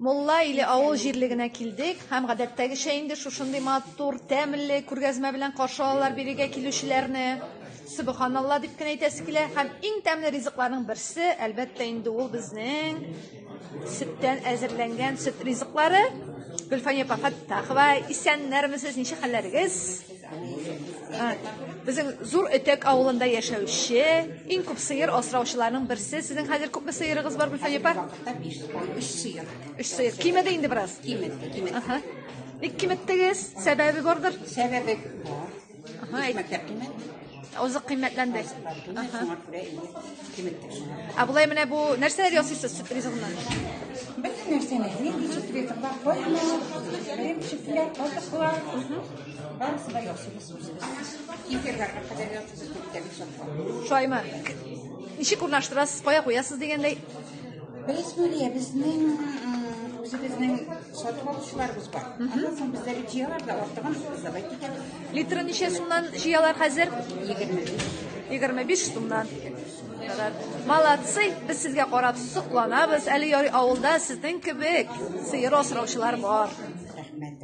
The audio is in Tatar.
Мулла Иле авыл җирлегенә килдек һәм гадәттәгечә инде шушындый матур, тәмле күргәзмә белән каршы алалар бирегә килүчеләрне. Сөбханалла дип кенә әйтәсе килә. Һәм иң тәмле ризыкларның берсе, әлбәттә инде ул безнең сөттән әзерләнгән сөт ризыклары. Гөлфания апа Фәттахова, исәннәрмесез, ничек хәлләрегез? Безнең Зур Өтәк авылында яшәүче иң күп сыер асраучыларның берсе. Сезнең хәзер күпме сыерыгыз бар, Гөлфания апа? Вакытта 5, 3 сыер. 3 сыер. Кимеде инде бераз. Киметте, киметте. Ага. Ник киметтегез? Сәбәбе бардыр? Сәбәбе бар. Ага, әйт. Икмәкләр кыйммәт. Азык кыйммәтләнде. Азыклар кыйммәт, шуңа күрә инде киметтек шуңа. Ә болай менә бу нәрсәләр ясыйсыз сөт ризыгыннан? Бөтен нәрсәне, нинди сөт ризыклар, каймак, эремчекләр, катыклар, барысы да ясыйбыз үзебез. Кефирларга кадәр ясыйбыз, күптән сатыла. Шулаймы? Ничек урнаштырасыз, кая куясыз дигәндәй? Беләсез, Мария, безнең үзебезнең сатып алучыларыбыз бар. Аннан соң бездә бит җыялар да, артыгын сдавать итәбез. Литры ничә сумнан җыялар хәзер? 25. 25 сумнан. Ярар. Молодцы, без сезгә карап сокланабыз. Әле ярый авылда сезнең кебек сыер асраучылар бар. Рәхмәт, рәхмәт.